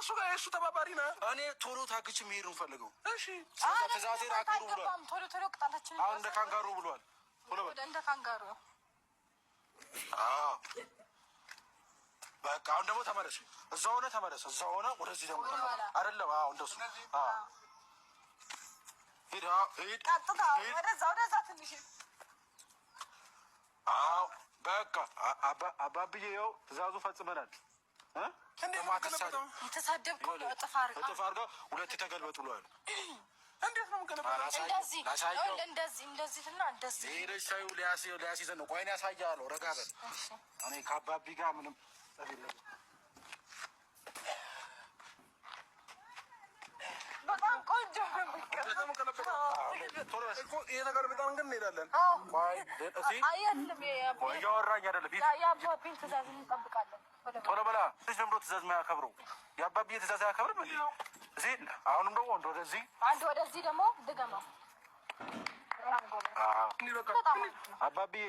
ከእሱ ጋር የእሱ ተባባሪ ነህ። እኔ ቶሎ ታግቼ መሄድ ነው የምፈልገው። እሺ። ትእዛዜን አክብሩ ብሏል። ቶሎ ቶሎ ቅጣታችን አሁን እንደ ካንጋሮ ብሏል። ቶሎ በል። እንደ ካንጋሮ። አዎ፣ በቃ አሁን ደግሞ ተመለስ። እዛ ሆነ ተመለስ። እዛ ሆነ ወደዚህ ደግሞ ተመለስ። አይደለም? አዎ፣ እንደሱ። አዎ፣ ሂድ። አዎ፣ ሂድ። ቀጥታ። ሂድ። ወደዛ ወደዛ ትንሽ። አዎ፣ በቃ አባብዬ ይኸው ትእዛዙ ፈጽመናል እ? እንዴት ደግሞ ነው አትሳደብ። የምገለብጠው? የተሳደብከው እጥፍ አድርጋ። እጥፍ አድርገው ሁለት ተገልበጥ ብሏል። እንዴት ነው የምገለብጠው? እንደዚህ። ላሳየው። እንደዚህ እንደዚህ እና እንደዚህ። ይሄ ሳዩ ሊያስይዘን ነው። ቆይ እኔ አሳይሃለሁ። ረጋ በል። እኔ ከአባቢ ጋር ምንም ጠብ የለኝም። በጣም ቆንጆ ነው። እንዴት ነው የምገለብጠው? ቶሎ በል። እኮ እየተገለበጠን ግን እንሄዳለን። ቆይ እስኪ አየለም። ቆይ፣ እያወራኝ አይደለም። ሂድ። የአባቢን ትእዛዝ እንጠብቃለን። ቶሎ በላ። ልጅ ለምዶ ትእዛዝ የማያከብረው የአባብዬ ትእዛዝ አያከብርም እንዴ? እዚህ አሁንም ደግሞ አንድ ወደዚህ። አንድ ወደዚህ ደግሞ ድገመው። በጣም ጎበዝ። አዎ። እንዲህ በቃ። በጣም አሪፍ ነው። አባብዬ።